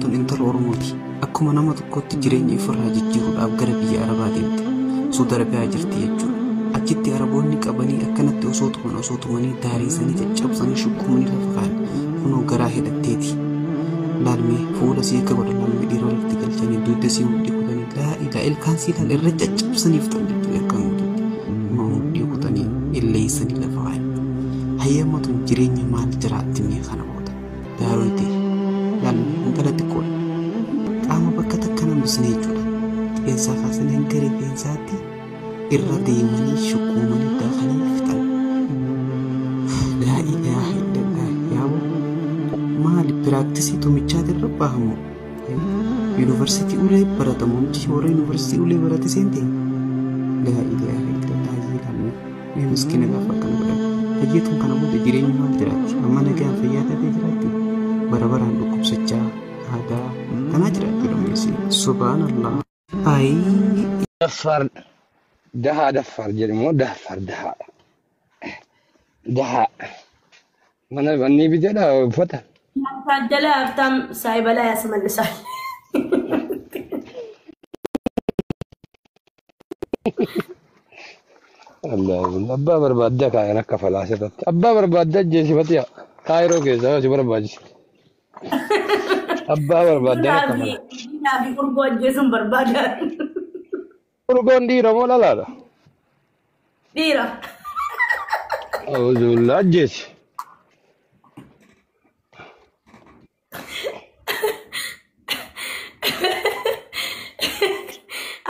Tun intala Oromooti. Akkuma nama tokkootti jireenya ifirraa jijjiiruudhaaf gara biyya Arabaa deemte. Suudi Arabiyaa jirti jechuudha. Achitti Araboonni qabanii akkanatti osoo tuman osoo tumanii daareessanii caccabsanii shukkumanii lafa kaa'an. Kunoo garaa hidhatteeti. Laalmee fuula sii akka godhan laalmee dhiira walitti galchanii dugda sii mudhii kutanii laa ilaa ilkaan sii laal irra caccabsanii fixan jechuudha ilkaan guutuutti. Kunoo mudhii kutanii illeessanii lafa kaa'an. Hayyama tun jireenya maal jiraatti mee kana booda? Daaroyte laalmee intala xiqqoodha. Qaama bakka takka hambisne jechuudha. Qeensaa kaasanii hanga rifeensaatti irra deemanii shukkuumanii daakanii fixan. Laa ilaaha illallah yaaboo maali piraaktisii tumichaati irra bahamu? Yuunivarsiitii ulee baratamu namichi warra yuunivarsiitii ulee barate seente. Laa ilaaha illallah jedhamne mee miskiina gaafa akkana godhan. Hayyeetuun kana booda jireenya maal jiraatti? Amma nagaan fayyaa taatee jiraatti? Bara baraan dhukkubsachaa aadaa kanaa jiraachuu dandeessi. Subhaanallah. Ayii. Daffaar dahaa daffaar jedhamu daffaar dahaa dahaa mana wanni biteedha uffata. ታደለ ሀብታም ሳይበላ ያስመልሳል። Allah abbaa barbaaddaa kaayan akka falaa asirratti abbaa barbaaddaa ajjeesifatiya kaayiroo keessaa si barbaachise abbaa barbaaddaa akka falaa. Diinaa fi urgoo ajjeesuun barbaada. Urgoon dhiira moo dhalaadha? Dhiira. Auzubillah ajjeesi.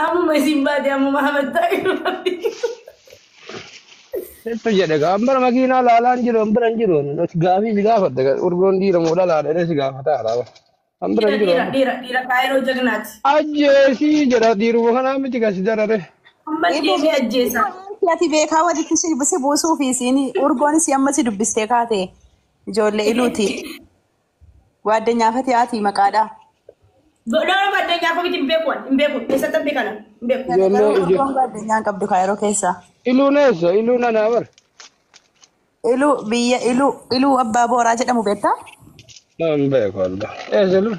Ammuma isin baate ammuma hamattaa jiru. Sitti jedhe gaa ambara makiinaa laalaan jiru ambara hin jiru gaafii si gaafadha urgoon dhiira moo dhalaadha jedhee si gaafataa haraa ambara hin jiru. Dhiira dhiira dhiira kaayiroo jagnaati. Ajjeesii jedha dhiiruma kanaa miti kan si darare. Amma deemee ajjeesa. Ati beekaa walitti si buusuu fi isiin urgoon si amma si dubbistee kaate ijoollee iluuti. Waaddanyaa Fatihaati maqaadha. Godhoora baddeenyaa komiiti hin beeku hin beeku eessatti beekana hin beeku. Ijoollee Urgoon waaddanyaa hin qabdu kaayiroo keessa. Iluun eessa? Iluun anaa bar. Iluu biyya iluu iluu abbaa booraa jedhamu beektaa? Nan beeku wallah. Eessa iluun?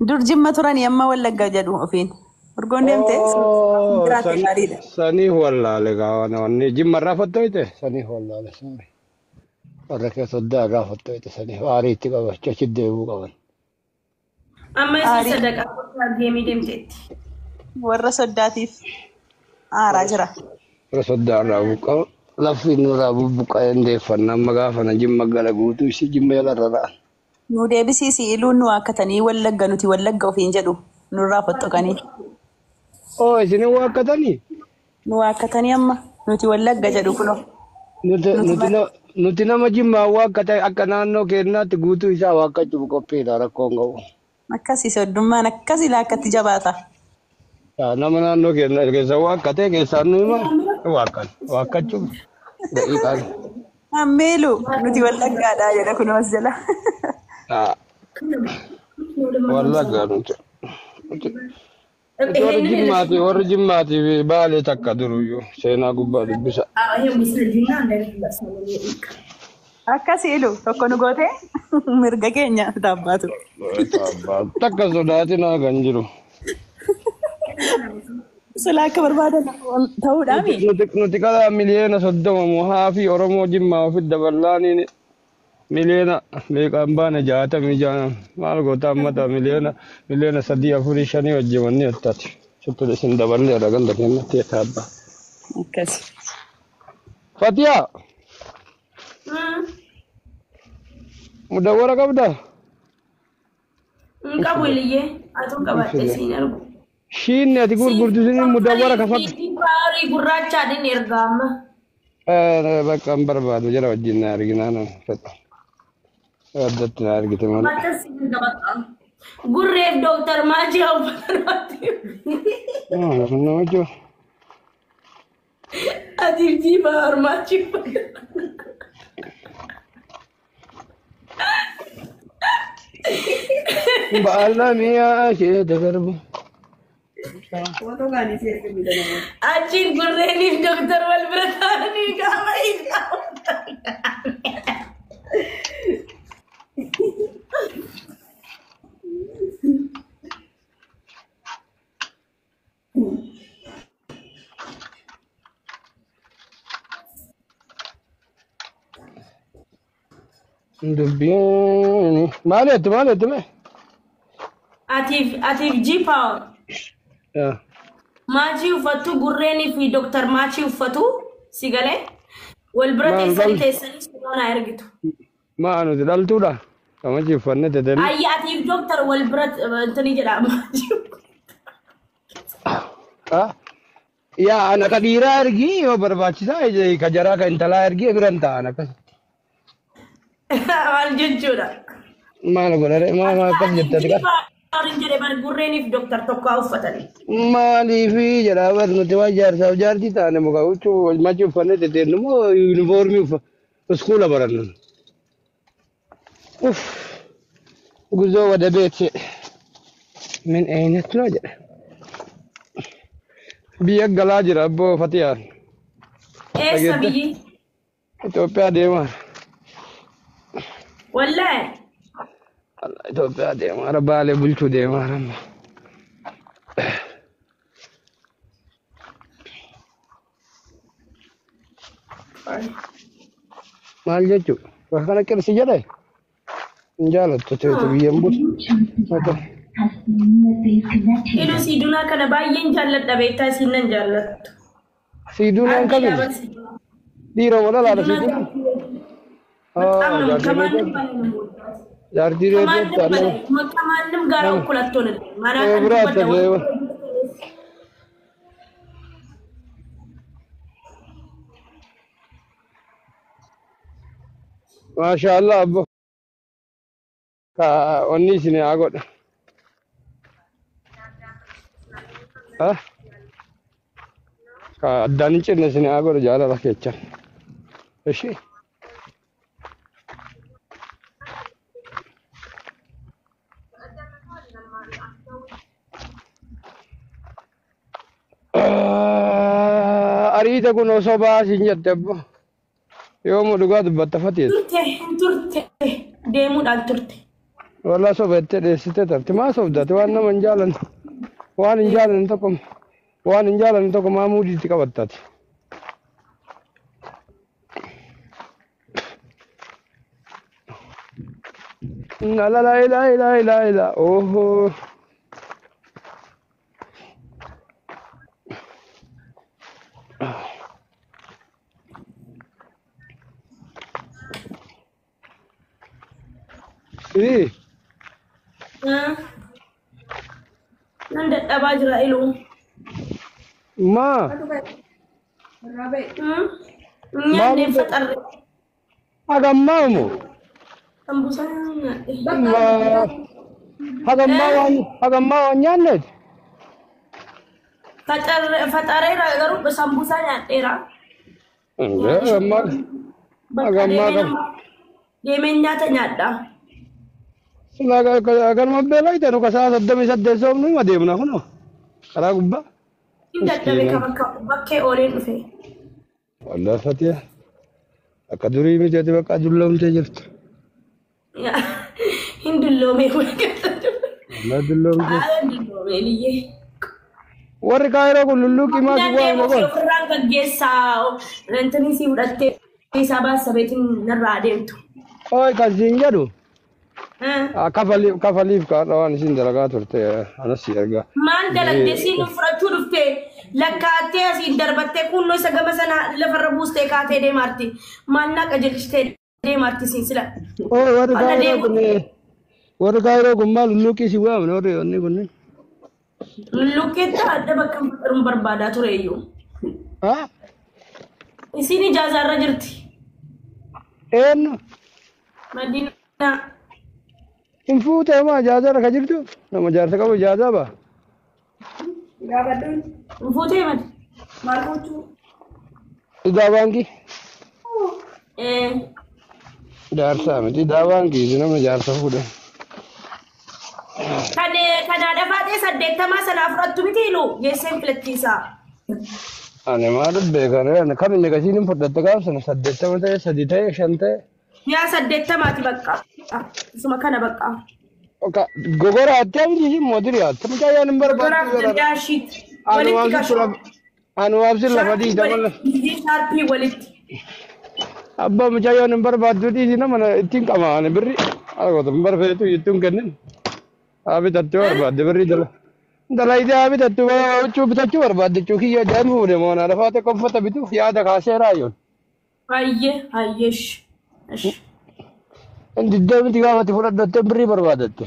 Dur jimma turanii amma wallagga jedhu ofiin. Urgoon deemtee jiraatte gaariidha. Sanii wallaale gaa wanni jimma irraa fattoyte sanii wallaale sorry. Warra kee soddaa irraa fattoyte sanii aarii itti qabachuu achi deebuu qaban. Amma isin sadaqaa gochaa deemee deemteetti. Warra soddaatiif aaraa jira. Warra soddaa irraa buqqa'u lafti nurraa bubbuqqa'ee hin deeffanna amma gaafa na jimma gala guutuu isii jimma jala irra ra'an. Nu deebisiisi iluun nu akkatanii wallagga nuti wallagga ofiin jedhu nurraa fottoqanii. Oo isin waakkatanii? Nu waakkatanii amma nuti wallagga jedhu kunoo. Nuti nama jimmaa waakkate akka naannoo keenyaatti guutuu isaa waakkachuuf qophiidha rakkoon qabu. Akkasii soddummaan akkasii laakkatti jabaata. Nama naannoo keenya keessa waakkate keessaan nu hima waakkan waakkachuuf daqiiqaan. Ammeelu nuti wallaggaadha jedha kunoo as jala. Wallaggaa nuti. Warri jimmaatii fi baalee takka duruyyuu seenaa gubbaa dubbisa. Akkasii ilu tokko nu gootee mirga keenya taabbaatu. Takka sodaatinaa kan jiru. Silaa akka barbaadan ta'uudhaami. Nuti kalaa miliyoona 30 mohaa fi Oromoo jimmaa ofitti daballaaniin miliyoona meeqaan baane 66 maal goota ammata miliyoona 3 4 5 wajjin wanni attaati. Suttu isin daballeera ganda keenyatti taabba. Akkasi. Fatiyaa. Mudawwara qabdaa? Hin qabu iliyyee atuu qabadhe siin argu. Shiinni ati gurgurtu isin mudawwara kafadhu. Gaarii gurraachaadhaan ergaa amma. Bakka hin barbaadu jara wajjin na arginaa nan fedha. Addatti na argite malee. Maxxansi hin qabatta. Gurreef dooktar Maajii uffata Nama jiru. Atiif jiibaa armaachii uffata. Baala mi'a ishee dagarbu. Achiin gurreeniif dooktar wal bira taa'anii qaama hiikaa. Dubbiin maal jettu maal jettu mee? Atiif G Power. Maachii uffattu gurreenii fi Dooktar Maachii uffatu si galee wal bira Maal teessanii dal- teessanii suuraa naa ergitu. Maa nuti dhaltuudha. Kamachii uffanne teteelli. Ayyi atiif Dooktar wal bira intini jedha maachii. Yaa ana ka dhiiraa ergii yoo barbaachisaa ka jaraa ka intalaa ergii biran ta'an akkasitti. Maal jechuudha? Maal godhare maal maal akkas Atiif jettati G qara. Power jedhe bar gurreeniif Dooktar tokko haa uffatanii. Maaliifi jedhaa bar nuti waan jaarsaaf jaartii taane muka huccuu machi uffanne teteellu moo yuunifoormii uffa iskuula barannu. Uff guzoo wada beekse min eenyatti noo jedhe. Biyya galaa jira abboo Fatiyaan. Eessa Dhageette? biyyi? Itoophiyaa deemaa. Wallaahi. Itoophiyaa deemaa Baalee bulchuu deemaa amma. Maal jechuudha? Bakka kana qirsi jedhe hin jaalattu teetu biyyan bulchu. Iluu siidunaa kana baay'een jaalladha beektaa isiin nan jaallattu. Siiduunaan Argi kamiin? dhaaban siidunaa. Dhiira walaalaadha Siidunaa siiduunaan. በጣም ነው Jaartii ከማንም reetii. በላይ ነው የምወዳት። Jaartii reetii ከማንም jettee በላይ ከማንም ጋር እኩል አትሆንም። nama biraa ta'e. Maashaallah abbo. Ka onni isin haa godhu. Ka addaan hin cinne isin haa godhu jaalala keechan. Ishi. Ariita kun osoo baasiin jette abbo. Yoomuu dhugaa dubbatta fateetu. Turte turte deemuudhaan turte. Walaa sobettee dheessitee turte. Maa sobdate waan nama hin jaalanne. Waan hin jaalanne tokko waan hin jaalanne tokko maa muudiitti qabattaati. La la la la la la la oho. Sii Nan dadhabaa jira iluu. maa Nyaanne faxarre. hagammaa moo Sambuusaa nyaadhe. hagammaa waan hagammaa waan nyaanneeti. Faxareera garuu sambuusaa nyaadheera. Hagammaa Bakka hagammaa qaba. deemeen nyaata nyaadha. Silaa kanuma beelaa nu kasaa 38 soomnu hima deemna kunoo karaa gubbaa. Hin dadhabe ka bakka bakkee ooleen dhufe. Wallah Fatiha akka durii miti ati bakka dulloomtee jirtu. Hin dulloomee walgata. Wallah dulloomtee. Haala dulloomee liyyee. Warri kaayiroo kun lulluuqii maa si Naan waamna deemuuf kun. ofirraan gaggeessaa intini si fudhattee isaa baasa beetiin narraa adeemtu. Ooy kan siin jedhu kafaliif kafaliif kaadha waan isin dalagaa turte anas si ergaa. Maal dalagde siin fudhachuu dhufte lakkaattee asiin darbattee kunnoo isa gama sana lafarra buustee kaatee deemaarti. Maal naa qajeelchitee deemaarti siin sila. Ooy warri Alla kaayiroo deemu. kun warri kaayiroo kun maal lulluuqii si waamna warri onni kunneen. Lulluqqeetta adda bakka hin faxaruun barbaadaa ture iyyuu. Haa Isiin ijaazaarra jirti. eenyu Madiinaa. hin fuutee maa ijaazarra ka jirtu nama jaarsa qabu ijaazaa ba'a. Hin fuutee madi. Idaa baankii. Jaarsaa miti idaa baankii nama jaarsa fuudhan. Kan kanaa dhafaatee 80 sanaa fudhattu miti iluu geesseen filachiisaa. Ani maal beekan ani kam inni kasiin hin fudhatte gaaf sana 80 ta'e 3 ta'e 5 ta'e. Yaa 80ti bakka. Isuma kana bakka. Gogora attee miti mootirii atte mucayyaan hin Gogoraaf barbaaddu gara. dandaashiit. Ani Walitti waamsi qashu. lafa ani waamsi lafa diidama lafa. Shaarpii walitti. Abbaa mucayyoon hin barbaaddu dhiisi nama ittiin qaba ani birri. Argoota hin barbaaddu jettuun kennin. Haa bitattu barbaadde birri dala. Dalaydee haa bitattu huccuu bitachuu barbaadde jechuu kiyya ajaa'ib fuudhe moona lafaa xiqqoo uffata bituuf yaada kaasee raayyoon. Hayyee hayyee ish. Ish. Diddee miti gaafatti fudhadhattee birrii barbaadatte.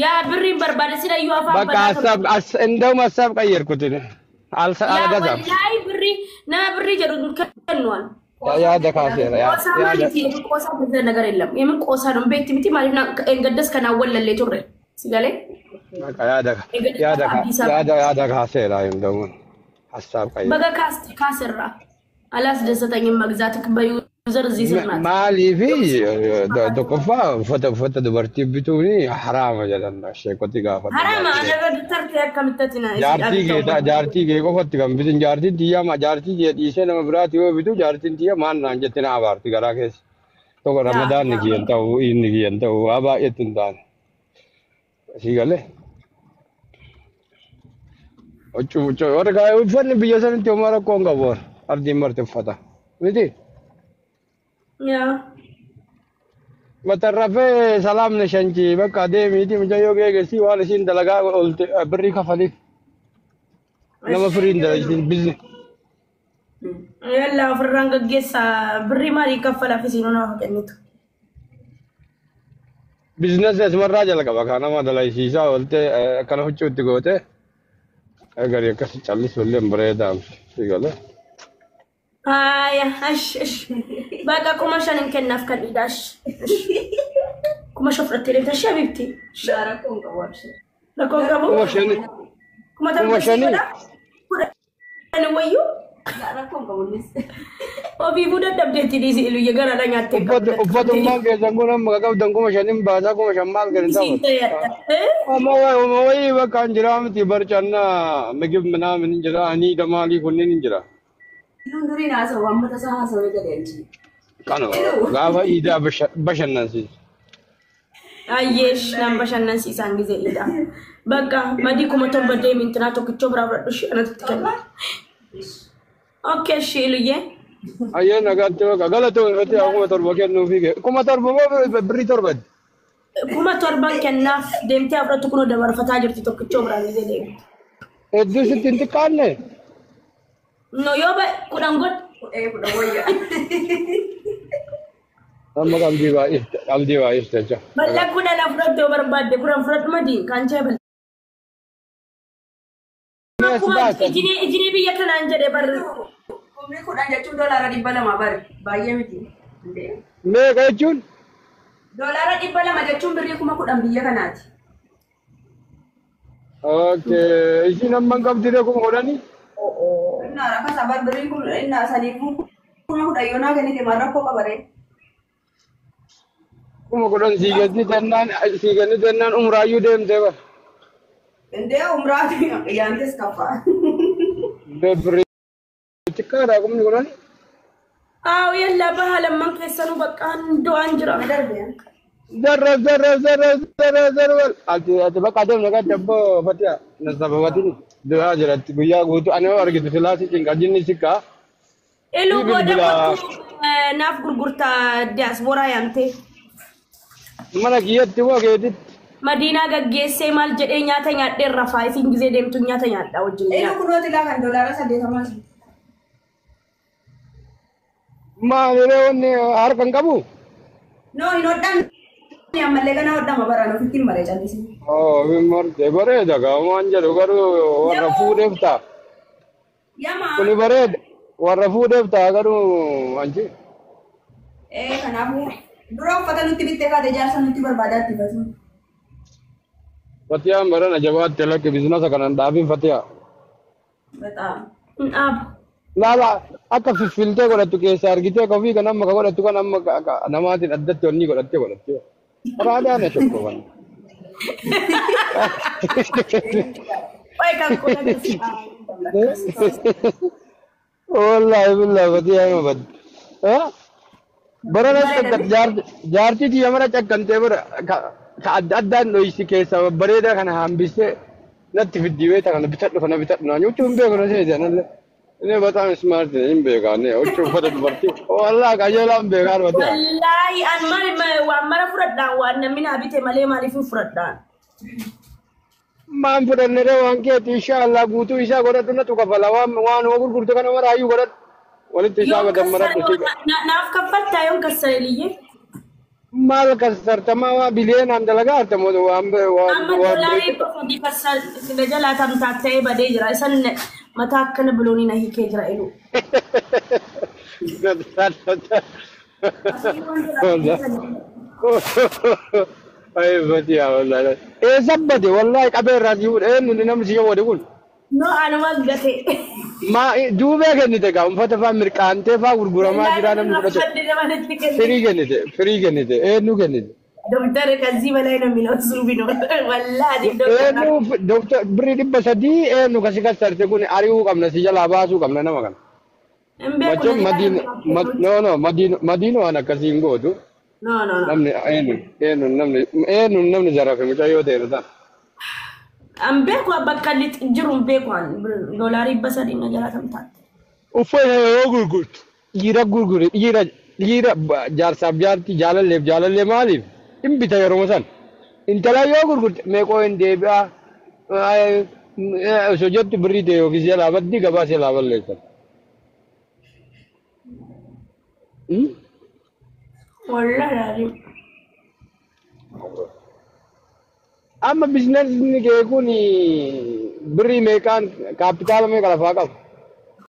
Yaa birriin barbaade sila iyyuu afaan Bakka banaa turte. ሀሳብ እንደውም ሀሳብ ቀየርኩት እኔ Yaa አልገዛም። wallaahi birrii nama birrii jedhu hin kennuwan. ያደ ካሴራ Qoosaa ያደ maaliiti? Qoosaa እንደዚህ ነገር የለም። የምን qoosaa ነው? ቤት miti maaliif engaddas kanaan wallallee turre si galee በቃ ያደ engaddas ያደ gaafa Abdiisaa ያደ ያደ ካሴራ እንደውም ሀሳብ ቀየር baga kaasirra አላስደሰተኝም መግዛት በዩዘር እዚህ ስር ናት። ማሊፊ tokkoffaa uffata uffata dubartii bituun haraama jedhan sheekoti gaafadhu Haraama jaartii anarra tartee akkamitti na jaartii kee jaartii kee qofatti kan bitin jaartiin tiyyaa jaartii kee dhiisee nama biraati yoo bitu jaartiin tiyyaa maal naan jette na abaarti garaa keessa. Tokko yaa ramadaanni yaa kiyyan ta'u inni kiyyan ta'u waa baay'eetti hin taane. Asii galee. Huccuu huccuu warra kaa uffanni biyya sanitti homaa rakkoo hin qabu warra ardiin marte uffata. Miti yaa matarrafee salaamne shanci bakka deemiiti mucayyoo geegessi waan isiin dalagaa oolte birrii kafaliif nama firiin dalagisiin bizni. Yalla ofirraan gaggeessaa birrii maalii kaffalaaf isiin naaf kennitu. Biizinasii asumarraa jalqaba kaa nama dalagisiisaa oolte akkana huccuutti goote gari akkas callisu illee hin bareedaa si galee. Haaya ash ash baqa 5,000 hin kennaaf kan dhiidha ash ash 5,000 fudhattee deemta ash habibti Rakkoon qabu abshir. rakkoon qabu 5,000 kuma kuma torba sii shanii godha 10 wayyuu Rakkoon qabu innis. ofiifuu dadhabdeetti dhiisi iluyye garaadha nyaattee uffatu qabdu uffatummaan keessan kun amma qabdan 5,000 baasaa 5,000 maal kennitaa isiin ta'e amma wayi amma wayi bakka hin jiraa miti barcannaa ምግብ ምናምን እንጀራ እኒ ደማሊ ኩኒን እንጀራ Iluun duriin haasa'u amma tasaa haasawee jedhee inchi. kana Iluu. gaafa iidaa bashannansiisa. Ayyeesh nan bashannansiisaan gisee idha. Bakka madii 7,000 deemi intinaa tokkichoo biraa fudhadhu ishee anatti kenna. Okay ishee iluyyee. Ayyee nagaatti bakka galatoo irratti 7,000 kennuufi 7,000 moo birrii torbatti? 7,000 kennaaf deemtee fudhattu kunoo dabarfataa jirti tokkichoo biraa gisee deemi. Hedduu sitti hin xiqqaanne? No yoo ba'e 10 godhe. 10 wayya. Amma qabdii baay'ifte qabdii baay'ifte jecha. Bal'aa 10 fudhattu yoo barbaadde 10 fudhadhu madii kan chee bal'aa. Mees Akkuma baasa. ijinee ijinee biyya kanaan jedhe barri. 10,000 jechuun $200 bari. Baay'ee miti. Indee. Meeqa jechuun? $200 jechuun birrii 10,000 biyya kanaati. Okay isiin amma hin qabdii 10,000? Innaa rakkasa bar birrii kun innaa saniifuu 10,000 yoo naa kennite maal rakkoo qabaree? 10,000 sii kenni tennaan sii kenni tennaan umraayyuu deemtee bara. Indee umraati yaantes kaffaa. Birrii xiqqaadha 10,000. Aaw yallaa baha lamman keessanuu bakka du'aan jira. Na darbe. Zarra zarra zarra zarra zarra ati ati bakka adeemna kan abboo fatiha na sababatin du'aa jiratti guyyaa guutuu ani yoo argitu silaasi cinqa jinni siqaa Iluu ni booda bilbila kottu naaf gurgurtaa diyaasporaa yaamtee. Mana kiyyatti moo keetitti? Madiinaa gaggeessee maal jedhee nyaata nyaadhee rafaa isin gisee deemtu nyaata nyaadhaa wajjin Eenyu nyaadha. kunooti laa kan $80. Maaliree wanni harka hin qabu? No hin hodhamne ammallee kana hodhama baraan ofitti hin maree callisee. Oo marte bareeda gaa waan jedhu garuu warra fuudheef ta'a. Yama. Kuni bareeda warra fuudheef ta'a garuu anchi. Ee kanaafuu dura uffata nutti bittee kaate jaarsa nutti barbaadaa itti fasu. Fatiyaan barana jabaatti lakki biizinasa kanan dhaabin Fatiyaa. Bexaam. Hin dhaabu. Laala akka fiffiltee godhattu keessa argitee kofii kan amma ka godhattu kan amma namaatiin addatti onni godhattee godhatte. Raadaan shokkoban. Wayi kan kun agarsiisa. Wallaahi billahi Fatiyaa hima badde. Barana cakkat jaartii tiyya mara cakkantee bara ka adda addaan dhoysi keessa babbareedaa kana hambisee natti fiddii beekta kana bitadhu kana bitadhu naan jechuun hin beeku na seete anallee. Inni በጣም smart hin beekaa huccuu uffata dubartii. Wallaahi qajeelaan beekaa dhufate. Wallaahi an maal waan mara fudhadhaan waan namni naa bite malee maaliif hin fudhadhaan? Maan fudhanne ree waan keeti inshaallah guutuu isaa godhadhu natu kafala waan waan gurgurtu kana maraayyuu godhadhu. Walitti isaa Yoon gadammaradhu kassare si. Naaf kaffaltaa yoon kassare liyyee? Maal kassartamaa waa biliyeenaan dalagaa artamu waan waan Amma waan doolaarii 300 kassar jalaa tamtaatta'ee badee jira. Isan mataa akkana biloonii na hiikee jira iluu. Ay fatiha wallahi. Eessa bade wallahi qabee irraa si fuudhe eenyu namni si wode kun. No anuma gate. Ma duubee kennite gaa uffata faa mirqaantee faa gurguramaa jira namni fudhate. Firii kennite firii kennite eenyu kennite. ዶክተር ከዚህ በላይ ነው የሚለው እሱ ቢኖር ወላሂ ዶክተር Eenyu doktor birrii 300 eenyu kasi kassarte kun ari'uu qabna si jalaa baasuu qabna nama kana. Machoon madiina no no madiina madiina waan akkasii hin gootu. No no no Namni eenyu eenyu namni eenyu namni zarafe mucayyoo ta'e ta'a. An beeku bakka inni jiru hin beeku an doolaarii 300 na jalaa tamtaatte. Uffata yoo gurgurtu dhiira gurgure dhiira dhiira jaarsaaf jaartii jaalalleef jaalallee maaliif hin bita yeroo san. Intala yoo gurgurte meeqoo hin deebi'a osoo jettu birrii ta'e yookiis jalaa baddi gabaa jalaa balleessan. Wallahi laalim. Amma biizinasni kee kun birrii meeqaan kaapitaala meeqa lafaa qaba?